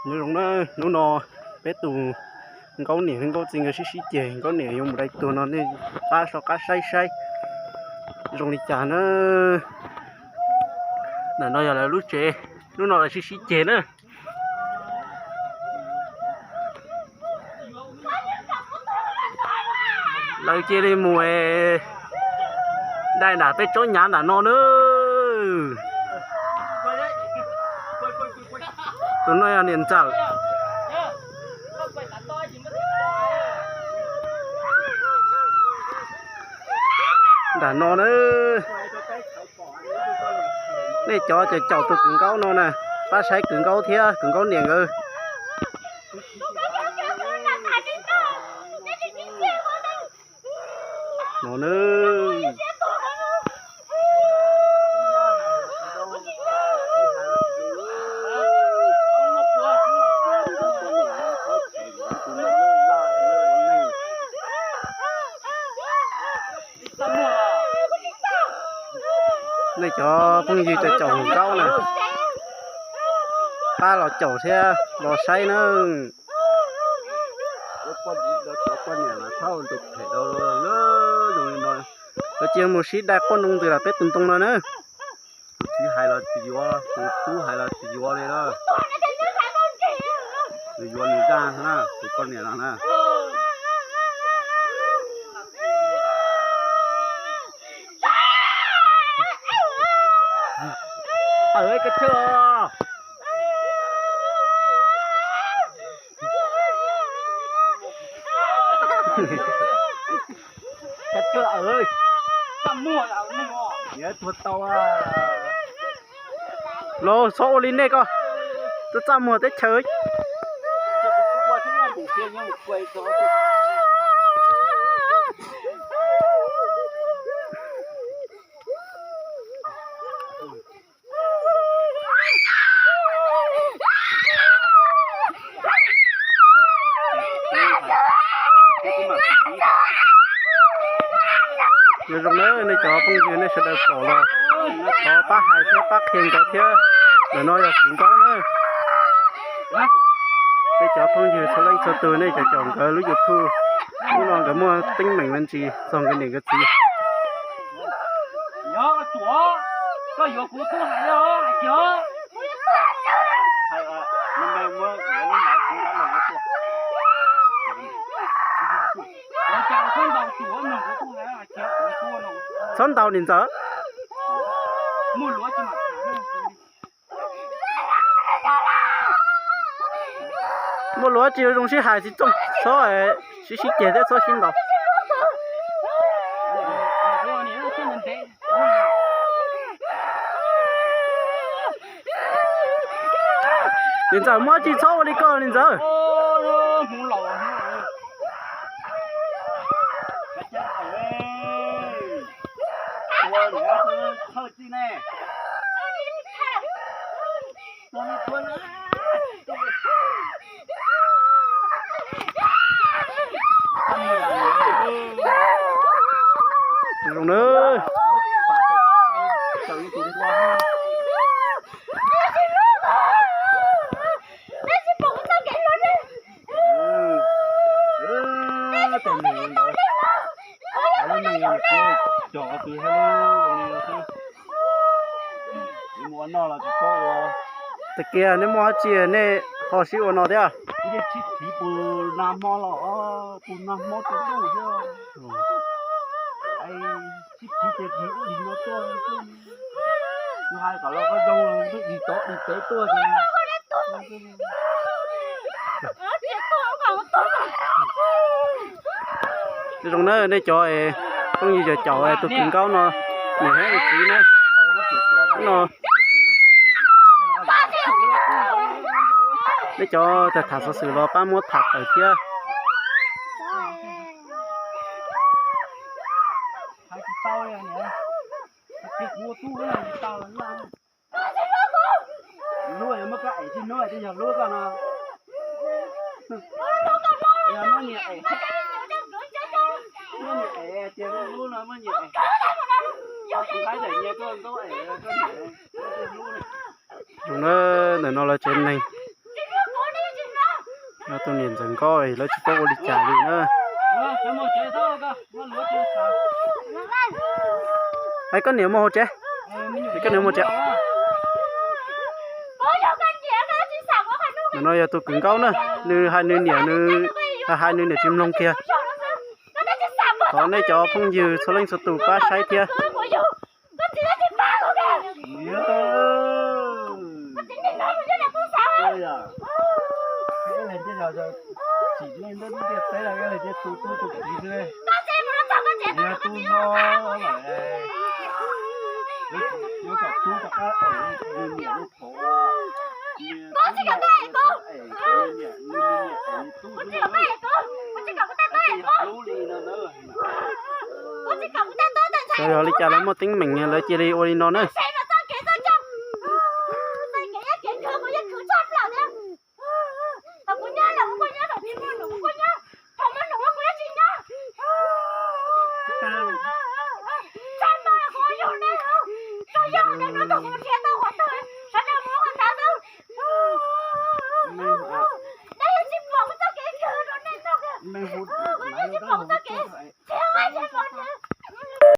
Nyob zoo na, hnub no peb tus Nkauj niam Nkauj txiv nkawd sib sib ceg, Nkauj niam yuav mus dai tuag no nej pab soj qab saib saib zoo li cas na. Ntawm no yog lawv lub tsev, hnub no lawv sib sib ceg na. Lawv cia li mus dai nram peb tsob nyav nram no na. Tus no yog niam ntxawm. Nram no na, nej cov caum tus kwv Nkaub no na, pab saib kwv Nkaub thiab kwv Nkaub niam nkawd. No na. Nej cov phooj ywg caum caum Nkaub na, pab los caum thiab los saib na. Cov poj niam los txhob ua tus phem rau zoo li no. Lawv cia mus sib dai quaj ntoo ntws lawm peb tus ntoo no na. Tus txiv hais los tsis yuav, tus tub hais los tsis yuav li na. Nws yuav nws zaj xwb na, tus poj niam no na. Aw, kab tshawj. Kab tshawj aw. Los txhob ua li nej ko, txaj txaj muag teb chaws. Nyob zoo na nej cov phooj ywg nej sawv daws pom los thov pab hais thiab pab qhia nkawd thiab. Ntawm no yog kwv Nkaub na. Nej cov phooj ywg txhua leej txhua tus nej cov caum nkawd lub YouTube, hnub no nkawd muaj teeb meem me ntsis txog nkawd niam nkawd txiv. Txhob ntaus niam ntxawm. Muaj lus tsis zoo sib hais tsis txooj, txhob sib sib ceg thiab txhob sib ntaus. Niam ntxawm, muab tsis txhob ua li ko niam ntxawm. Zoo na. Tag kis nej muaj dab tsi nej ho sib ua no thiab. Sib phiv pus nag hmo los, pus nag hmo tsis ntuj thiab. Sib phiv ces phiv ub lig no tuaj. Kuv hais kom los koj zoo, twb dig tod dig pem tuaj ces. Zoo na nej cov phooj ywg caum tus kwv Nkaub no, niam thiab txiv na. No nej cov tham xov xwm los pab muab tham tawm thiab. Zoo na, ntawm no lawv tsev neeg. Tus niam ntxawm Nkauj lawv tsis paub ua li cas li na. Koj niam mus hauv tsev, koj niam mus tsev. Tus no yog tus kwv Nkauj na, nws hais nws niam, nws hais nws niam tsis mloog kiag. Thov nej cov phooj ywg txhua leej txhua tus pab saib thiab. Yog li cas lawv muaj teeb meem lawv cia li ua li no na.